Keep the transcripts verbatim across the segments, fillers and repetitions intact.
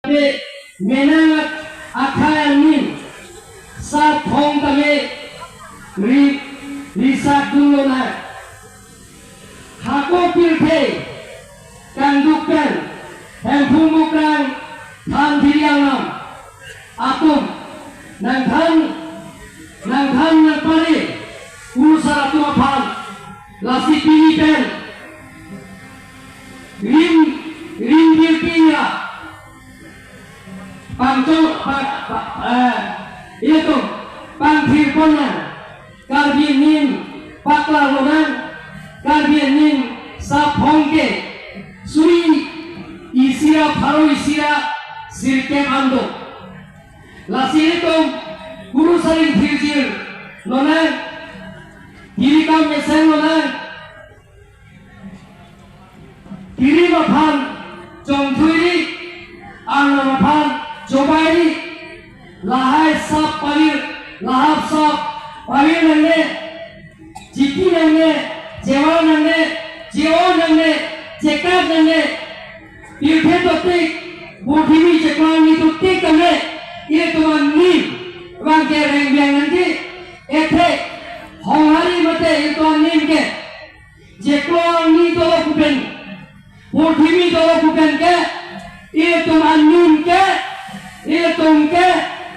Menang akhai angni sap phong tame ri risak dunlonang. Hako pirthe kangduk pen Hemphu Mukrang than thiri arnam atum nangthan nangthan nangpare kurusar atum aphan lasi pini pen rim rim birpi ra pangchong pa, pa, eh, itum pangthir ponnang, Karbi anim paklarlonang, Karbi anim sap phong ke suri isi ra pharo isi ra sirkep an do. Lasi itum kurusar ingthirjir lonang, tirikam mesen lonang, tirima aphan chongthuiri, arnam aphan chobairi, lahai sap pavir, lahap sap pavir nangne, chiki nangne, chevar nangne, cheo nangne, chekap nangne, pirthe totik, purthimi cheklo arni totik tame, itum anim abang ke rengbiang nangji, ethe, honghari mate itum anim ke, cheklo arni dolo pu pen, purthimi dolo pu pen ke, itum anim ke, itum ke,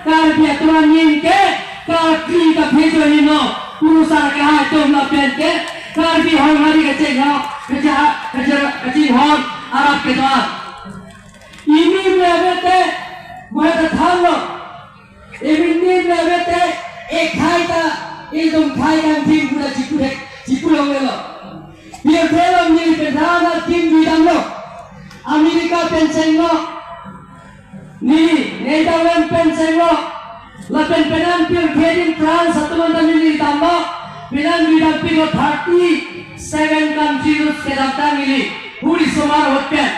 Karbi atum anim ke, Karbi kaphejo hino, kurusar kahai atum lapen ke, Karbi honghari kachingho, kacha, kacha, kachinghon arap kedo-an. Inim le avete, mo ta thanlo. Inim le avete, ekhai ta, itum khai kangthim pu ta chipu thek, chipu longlelo. Pirthe along neli penthang adim jui damlo. America pen chenglo. Neli Netherlands pen chenglo. Lapen penang pirthe adim France atum an ta neli damlo. Penang neli dampiklo thirty seven countries kedamtang neli. Huri somar ahut pen.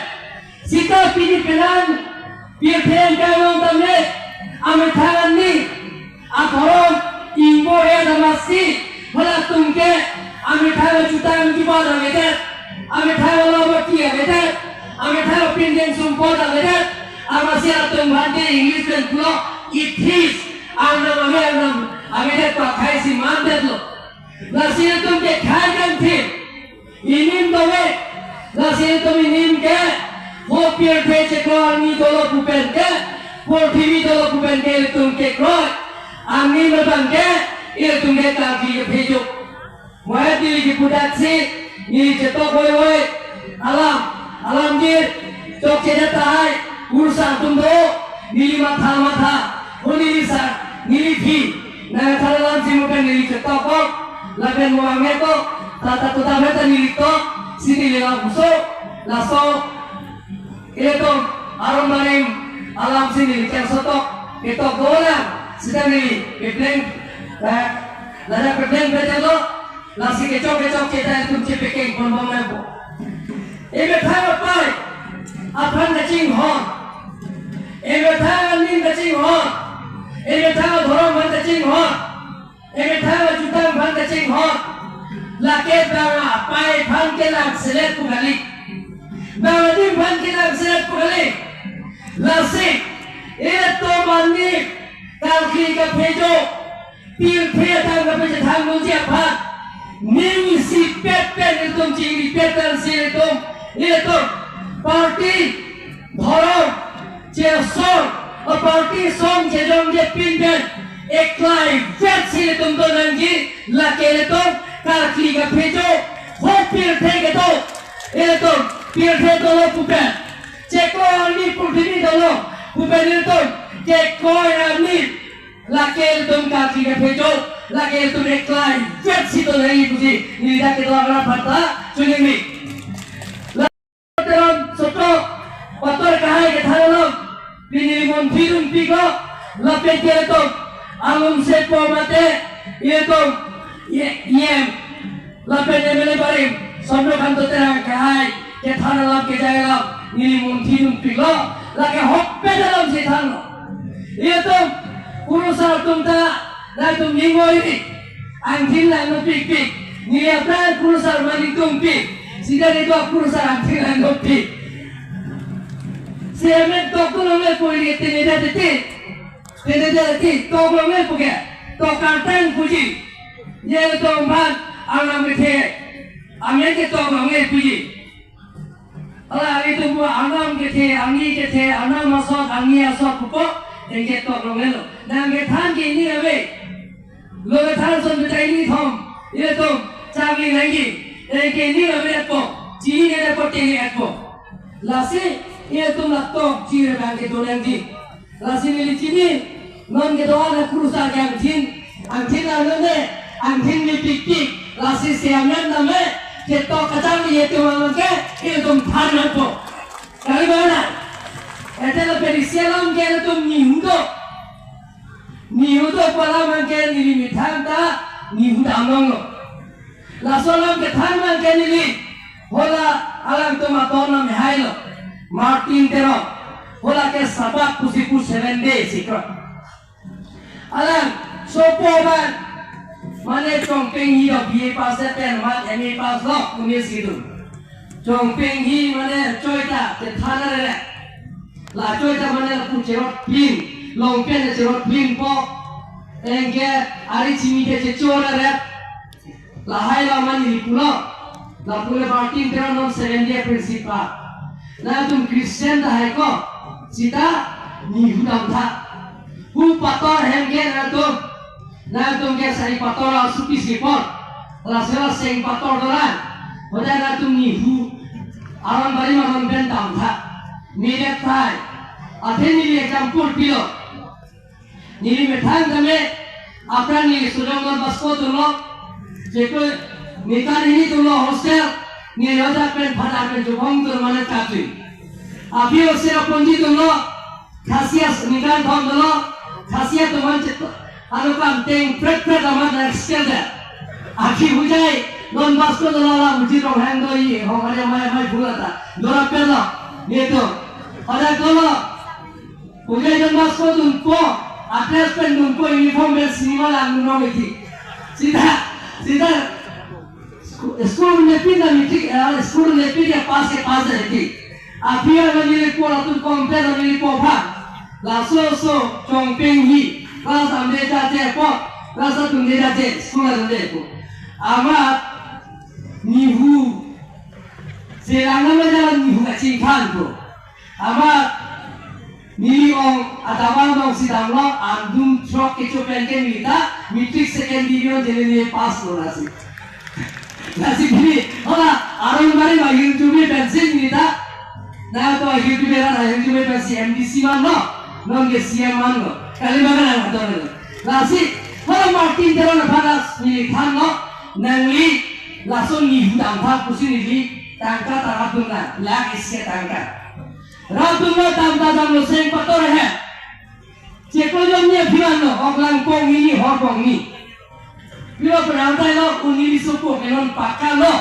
Sita pini penang pirthe angkai along tame amethang arni adhorom ingbo-et amatsi halatum ke amethang ajutang jubat avedet, amethang alabaki avedet, amethang apindeng sumpot avedet, amatsi atum bhante English pen pulo atheist, arnam ave arnam avedet pu akhai si mandetlo. Lasi itum ke khai kangthim inim dove, lasi itum inim ke, ho pirthe cheklo arni dolo pu pen ke, purthimi dolo pu pen ke itum kekroi, anim abang ke, itum ke Karbi kaphejo. Mo neli kipu daksi, neli chetok hoi hoi, alam, alam jir, chokche tahai, kurusar atum do, neli matha matha, ho neli sar, neli phi, nangthan alam si mo pen neli chetok kok, lapen mo angme kok, tata tuta beta neli tok, si neli lam so, laso, itum, aron barim, alam si neli cheng sotok, ketok dolang, sita neli, kepleng, eh, lada kepleng beta do, lasi kechok kechokche ta itum chepekeng pon bom nangpo. Emethang apai aphan kachinghon. Emethang anim kachinghon. Emethang adhorom aphan kachinghon. Emethang ajutang aphan kachinghon. Lake bang apai aphan kelang selet pu kali. Bang adim aphan kelang selet pu kali. Lasi itum anim Karbi kaphejo. Pirthe atang kapachethang nangji aphan. Ning isipet pen itum chingri pet pen si itum, itum party, dhorom, chesong, o party song chejongje pin pen, eklai vet si itum do nangji, lake itum Karbi kaphejo, ho pirthe kedo, itum pirthe dolo pu pen, cheklo arni purthimi dolo pu pen itum, cheklo arni, lake itum Karbi kaphejo, lake itum eklai vet si do nangji pusi neli dak kedo-an aphan ta choningri. Lapen sotok pator kahai kethan alam pini monthi dunpiklo, lapen ke itum along sepo mate itum E M lapen M L A barim, Chandrakanta Terang kahai kethan alam kejai alam neli monthi dunpiklo, lake hokpet alam si thanlo. Itum kurusar atum ta, nangtum ning oi ri, angthin lang nopikpik, neli aphrang kurusar maning tungpik, sida itum kurusar angthin lang nopik. Chairman tok tu longle pu iri tene da tete. Tene da tete tok longle pu ke. Tok kartang puji. Ilitum aphan arnam kethe. Amen ke tok longle puji. Hala ilitum pu arnam kethe, arni kethe, arnam asot, arni asot pupo. Nang ke tok longle lo. Nang kethan ke ini ave. Lo kethan ason betai ni thom, ilitum changli nangji, eh, ke ni la be po, chini ne po teni po. Lasi, ilitum la tok chiri bang kedo nangji. Lasi neli chini, non kedo-an la krus angthin, angthin la none, angthin ni pikpik, lasi se amen name, ketok kachang ilitum alam ke, ilitum than nangpo. Kali mana? Ete la perisialam ke ilitum ni hudo. Ni hudo pu alam abang ke neli methang ta, ni hudam longlo. Laso alam kethan abang ke neli, hala alangtum aton nang hai lo. Martin Teron, hala ke Sabbath pusi pu seven day sikra. Alang, sopo abang, mane Chongpenghi lo B A pass pen, mat M A pass lo, kunis gitu. Chongpenghi mane choi ta, kethan arere. La choi ta mane lapu cherot pin, longpen cherot pin po. Anke ari chimi ke chechor arere. Lahai la mane ni pulo. Lapu le Martin Teron non seven day principal. Nangtum Christian ta hai ko. Sita ni hudam tha. Hu pator hem ke nangtum. Nangtum ke sari pator la supi sipon. La sera seng pator doran. Hoda nangtum ni hu. Aron bari ma aron pen dam tha. Ni le thai. Athe neli example pilo. Neli methang tame. Apran neli sojong Don Bosco dunlo. Jeko neli kan hini dunlo hostel. Neli hoda pen phada pen jubong dun mane katui. Aphi hostel aponji dunlo. Khasi as ningkan thom dolo, khasi atum an chit, anu kam teng pret pret amat na skill da. Akhi hujai, Don Bosco dolo la uji rong hang do i, hong hari amai amai bula ta. Dora pelo, gitu. Pada dolo, hujai Don Bosco dunpo, address pen dunpo, uniform pen cinema lang dunpo miti. Sida, sida, sku-, school nepin na miti, eh, school nepin ya pass ya pass da miti. Aphi arlo neli pora tu kompe lo neli po pha. Laso so Chongpenghi. Class amde jaje po. Class atum de jaje. School atum de po. Amat ni hu. Selang nama jalan ni hu kachingthan po. Amat neli ong adamang dong si damlo andum throk kecho pen ke neli ta matric second division jele neli pass lo nasi. Lasi pini, hala, aron bari ma hirjume pensi neli ta. Na to hirjume ra, hirjume pensi M D C man lo. Non ke C M man lo. Kali makan ang ato lo. Lasi, hala Martin Teron aphan neli than lo. Nangli, laso ni hudam tha pusi neli. Tangka ta rat dun na. Lakh isi tangka. Rat dun na tam ta dam lo seng pator he. Cheklo jom ni aphi man lo. Ok langpong ni, hor pong ni. Pilo penang tai lo, un neli sopo ke non pakka lo.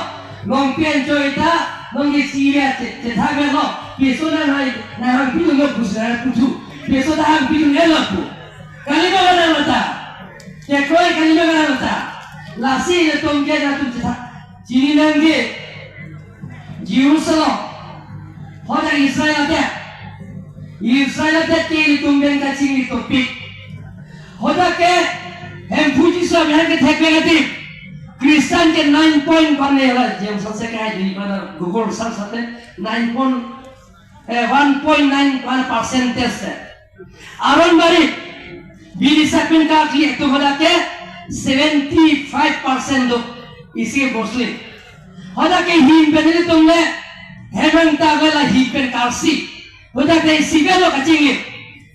Longpen choi ta, non ke chiri a che, chethak lo. Piso na hai, na hang pitu lo, bus na putu. Piso ta hang pitu ne lo pu. Kali ma kana mata. Ke koi kali ma kana mata. Lasi le tong ke na tu chethak. Chini nangji. Jerusalem. Hoda Israel adet. Israel adet ke ilitum pen kachingni topik. Hoda ke Hemphu Jisu amen ke thek negative. Christian ke nine point one ne la James se kai di pada Google search ate nine point, eh, one point nine one percentage se. Aron bari bini sakpin ka ki ekto hoda ke seventy five percent do isi Muslim. Hoda ke him pen ilitum le hemang ta vela him pen karsi. Hoda ke isi velo kachingli.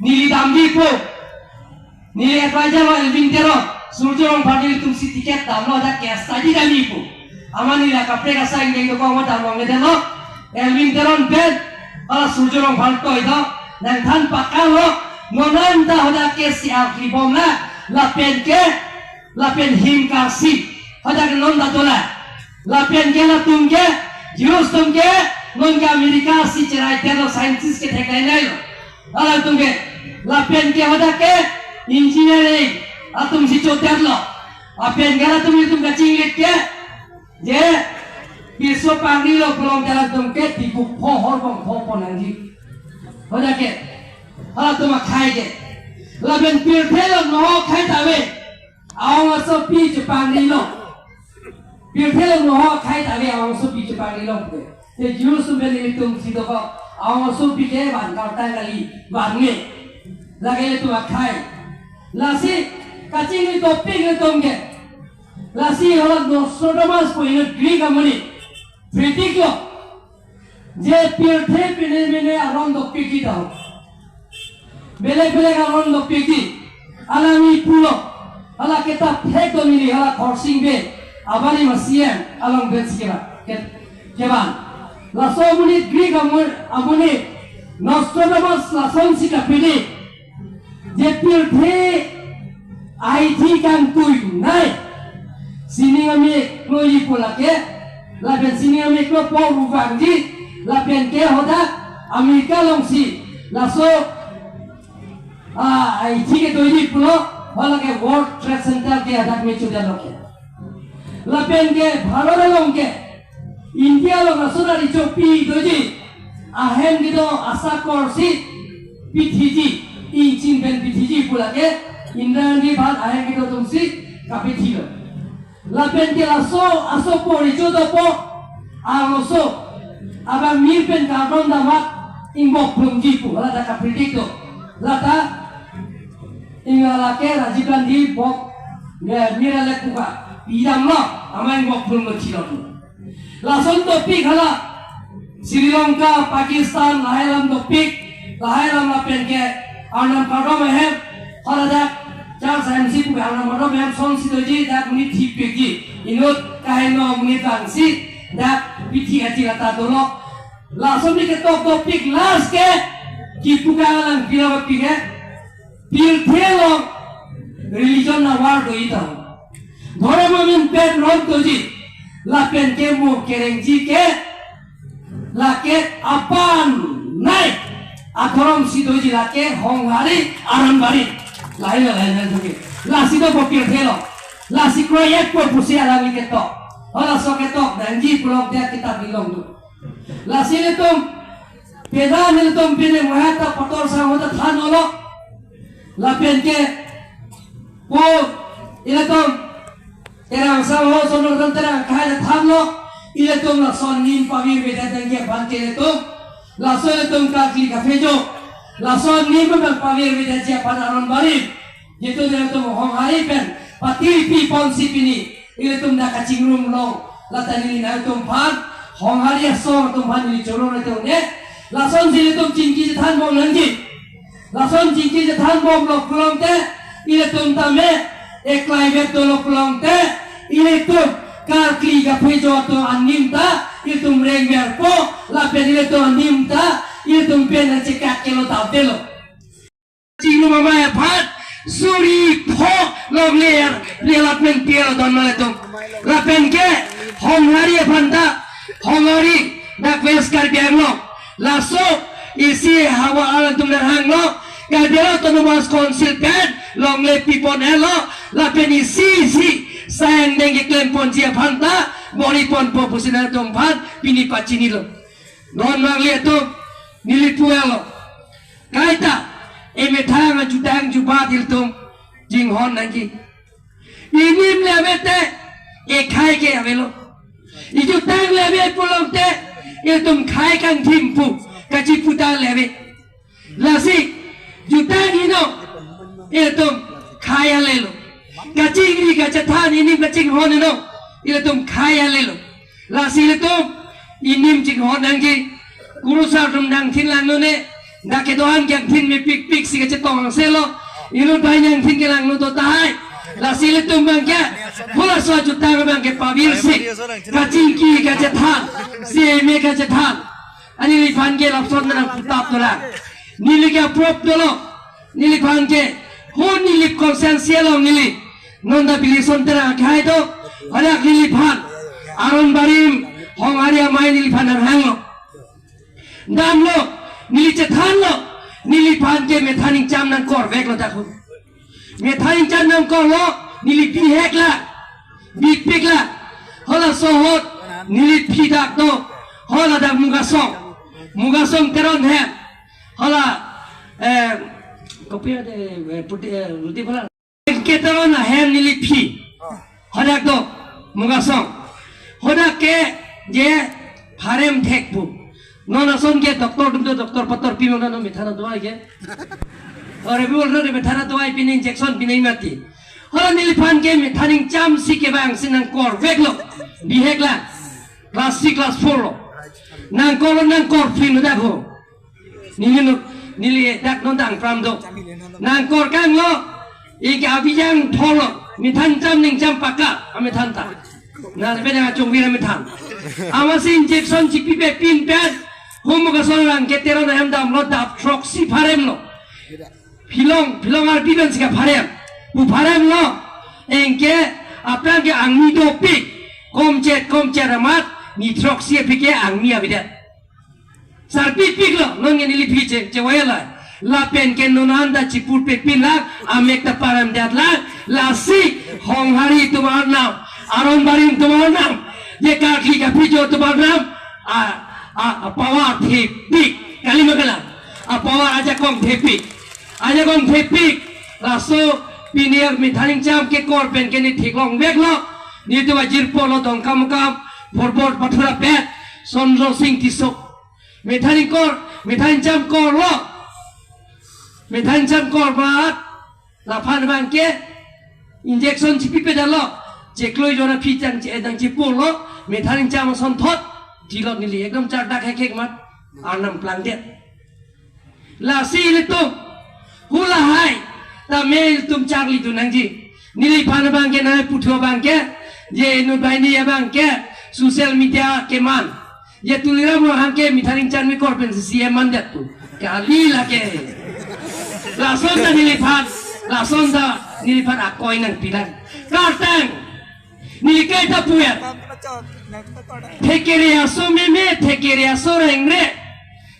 Neli damji po. Neli advisor lo Elwin Teron. Surjya Rongphar nelitum si ticket damlo hoda ke study damji po. Amat neli la kaprek asai ingdeng dokok amat damlo ngedelo. Elwin Teron pen, hala Surjya Rongphar toi do, nangthan pakka lo, non anta hoda ke si arki bom la, lapen ke, lapen him karsi, hoda ke non ta dola, lapen ke latum ke, Jews atum ke, non ke America si cherai tero scientist ke theklai nai lo, hala atum ke, lapen ke hoda ke, engineering, atum si choter lo, lapen ke latum itum kachinglit ke, Je, piso pangni lo pulote latum ke tipu pho hor pong pho pon nangji. Hoda ke, halatum akhei ke. Lapen pirthe along noho khei ta ave, aong asopi chepangrilo. Pirthe along noho khei ta ave, aong asopi chepangrilo ke. Te jur sumben ilitum si dokok, aong asopi ke van kartang kali, van nge. Lake ilitum akhei. Lasi, kachingri topic ilitum ke. Lasi hala Nostradamus pu inut Greek amonit predict lo. Je pirthe pine mene aron dopikji tau. Belek belek aron dopikji. Alangli pulo. Hala ketap thek do neli hala Khorsing Bey. Abari masiem along ben sikira. Ke-, kevan. Laso amonit Greek amonit, amonit Nostradamus lasonsi kapredict. Je pirthe aithi kangtui nai. Sining ameklo ji pu lake. Lapen sining ameklo po ruvangji. Lapen ke hoda America alongsi. Laso, ah, aithi kedoiji pulo. Hala ke World Trade Center ke hadak me chuda loke. Lapen ke Bharat along ke. India along laso nari chopi doji. Ahem kedo asakor si pithiji, ingchin pen pithiji pu lake, Indira Gandhi aphan ahem kedo atumsi kapithilo. Lapen ke laso aso pori chodopo, arloso, abang mir pen kardom damat, ingbok plumji pu, lata kapredict do. Lata, inga lake Rajiv Gandhi bok, ya, mir alek puka, pidamlo, ama ingbok plumlo chilo. Lason dopik hala Sri Lanka, Pakistan, lahai alam dopik, lahai alam lapen ke Arnam kardom ahem, hala dak Charles M C pu Arnam kardom ahem sonsi doji dak monit thipikji, inut kaheno monit vangsi dak pithi aji lata dolo. Lason ni ketok dopik last ke kipu ka alang pira bapik ke. Pirthe along religion nawar do ita. Dhorom amen pen ron doji. Lapen ke mo kerengji ke lake apan nai. Adhorom si doji lake Honghari Aranbari. Lahai lahai lahai doji. Lasi dopo pirthe along. Lasi kroyek po pusi alangli ketok. Halaso ketok nangji pulote kitab ilong do. Lasi ilitum peda ilitum pine muhata pator sang hota than olo. Lapen ke po ilitum Terang sang ho sonor ilitum Terang akhei ta thanlo. Ilitum lason nim pavirvedet nangji aphan ke ilitum. Laso ilitum karkli kaphejo. Lason nim abang pavirvedetji aphan Aranbari. Jitu ilitum Honghari pen patirpi ponsi pini ilitum dak kachingrum long, lata neli nangtum aphan, Honghari asong atum aphan neli choro nangtum ne. Lasonsi ilitum chingki chethan bom nangji. Lason chingki chethan bomlo pulote, ilitum tame eklai vet dolo pulote, ilitum karkli kaphejo atum anim ta ilitum rengverpo, lapen ilitum anim ta ilitum pen nangchekak kelo tapdelo. Chingrum amei aphan suri pho longle er, relat men pier don maletum. Lapen ke Honghari aphan ta, Honghari dak West Karbi Anglong. Laso isi hawa alantum dak hanglo, Karbi Anglong Autonomous Council pen longle pipon elo, lapen isi isi sayang deng keklem ponji aphan ta bor-i ponpo pusi nangtum aphan pini pachinilo. Non nanglitum neli puelo. Kaita, emethang ajutang jubat ilitum chinghon nangji. Inim le ave te, ekhei ke avelo. Ijutang le ave pulote, ilitum khei kangthim pu, kachiputa le ave. Lasi, jutang heno, ilitum khei alelo. Kachingri kachethan, inim kachinghon heno, ilitum khei alelo. Lasi ilitum inim chinghon nangji, kurusar atum nangthin langno ne, dak kedo-an kangthin mepikpik si kachetong angselo, inut bai nangthin kelangno do tahai. Lasi ilitum abang ke, halaso ajutang abang ke pavirsi, kachingki kachethan, seme kachethan. Ani neliphan ke lapuson nangputap dolang. Neli ke aprop dolo. Neliphan ke, ho neli konsensi along neli. Non ta Bilison Terang akhei do, hadak neliphan. Aranbari, Honghari amei neliphan nanghanglo. Damlo, neli chethanlo, neliphan ke methan ingcham nangkorveklo dak ho. Methan ingcham nangkorlo, neli bihek la, bipik la. Halaso ahut, neli phidak do, haladak Mugasong. Mugasong Teron hem. Hala, eh, kopi ade, eh, puti, eh, ruti phala. Ke Teron ahem neli aphi. Hadak do, Mugasong. Hadak ke je pharem thek pu. Non ason ke doctor atum do, doctor pator pi mona no methana dawai ke. Ore bi bol no methana dawai pini injection pini mati. Hala neliphan ke methaning cham si kevang si nangkor veklo. Bihek la. Class three, class four lo. Nangkor lo, nangkor film dak ho. Neli no, neli dak non dang pram do. Nangkor kanglo, ik abijang tholo, methan cham ning cham pakka, amethan ta. Na, beda chongvir amethan. Amatsi injection chipipe pin pen, hum ka sol lang ke Teron ahem damlo dap throksi pharem lo. Philong, philong arpi pen si kapharem. Pu pharem lo, anke aphrang ke angni dopik, komchet, komchet amat, ni throksi aphi ke angni avedet. Sarpipik lo, non nge neli aphi che, chevai la. Lapen ke non anta chipurpe pin lang, amek ta pharemdet lang, lasi Honghari atum arnam, Aronbari atum arnam, je karkli kaphejo atum arnam, a, a, a power thepik, kali ma kalang, a power ajakong thepik, ajakong thepik, laso pini ar methaning cham kekor pen ke ne theklong veklo, netum ajirpo lo Dongkamukam, Forbor Pathurapet, Sondro Sing Tisso. Methaning kor, methaning cham korlo. Methaning cham kor mat. Laphan abang ke injection chipipe damlo. Chekloi jona phi chang che dang chipo lo. Methaning cham asonthot. Dilot neli ekdom chardak hekhek mat. Arnam plangdet. Lasi ilitum. Hula hai. Tame ilitum charli dun nangji. Neliphan abang ke nai puthu abang ke. Je nu bai ni abang ke. Social media keman. Je Tuliram Ronghang ke methaning cham kekor pen si C M mandet pu. Kali lake. Lason ta neliphan, lason ta neliphan akoi nangpilang. Kartang. Neli kaita puya. Thekere aso meme, thekere aso rengre.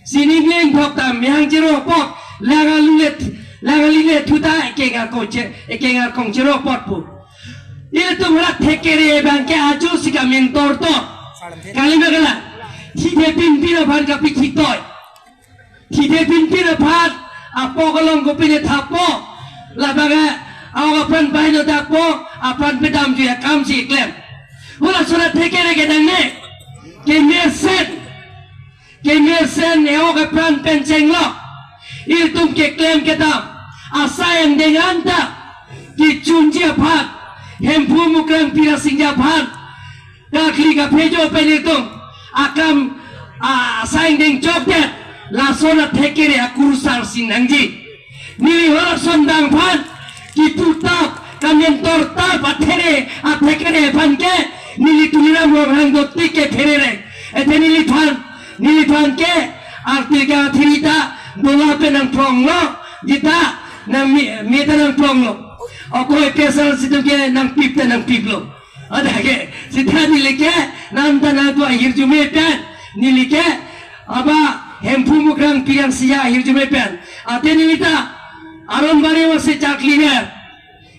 Sining leng thok ta mehang chero apot. Lang alile, lang alile thuta ekengar kong che, ekengar kong chero apot pu. Ilitum rat thekere abang ke ajo si kamentor to. Kali ma kalang. Thithe pinpin aphan kapi thitoi. Thithe pinpin aphan apok along kopine thapo. Labang ke aok apran pai no dakpo, apran pedam ju akam si klem. Hula sura thekere ke nangne. Kemesen. Kemesen e-ok apran pen chenglo. Ilitum keklem kedam. Asai angdeng anta. Kechunji aphan. Hemphu Mukrang Pirasingja aphan. Karkli kaphejo pen ilitum. Akam, a, asai angdeng chokdet. Lason athekere akurusar si nangji. Neli halason abang aphan, kiputap, kamentor tap, athere, athekere aphan ke, neli Tuliram Ronghang dotik ke therere. Athe neliphan, neliphan ke, artikel thirty ta, dola pen nangpronglo, jita, nang mi, mi ta nangpronglo. Okoi K S R C atum ke nangpip ta nangpiplo. Ada ke, sita neli ke, nang ta nangtu ahirjume pen, neli ke, aba Hemphu Mukrang Pirasingja ahirjume pen. Athe neli ta, Aronbari wase charkli ne.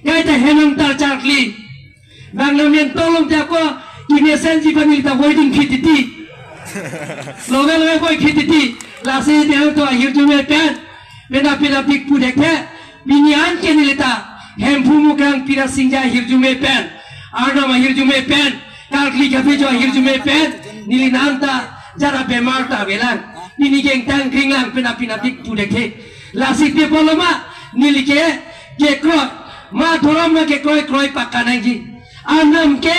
Kaita henang ta charkli. Bang nang men tolong ta ko, kine senji pa neli ta waiting khititi. Loge loge koi khititi. Lasi nangtu ahirjume pen. Pena pena pik pu dekhe. Pini anke neli ta, Hemphu Mukrang Pirasingja ahirjume pen, arnam ahirjume pen, karkli kaphejo ahirjume pen, neli nang ta jara bemar ta avelang, pini kengtang kringlang pena pena pik pu dekhe. Lasi pi pulo ma, neli ke, kekroi, ma dhorom ma kekroi kroi pakka nangji. Arnam ke,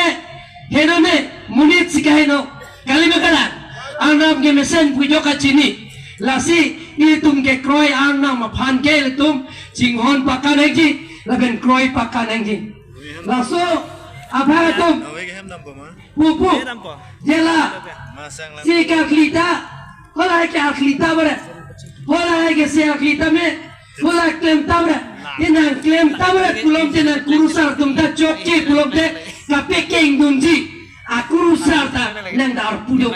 heno ne, monit si kaheno. Kali ma kalang, arnam kemesen pujo kachini. Lasi ilitum kekroi arnam aphan ke ilitum chinghon pakka nangji, lapen kroi pakka nangji. Laso abang atum, pupu, jela, si karkli ta, hola ke karkli ta bre, hola ke si karkli ta me, hola klem ta bre, te nangklem ta bre, pulote nangkurusar atum ta chokche pulote, kapekeng dunji, akurusar ta nang dar pujo.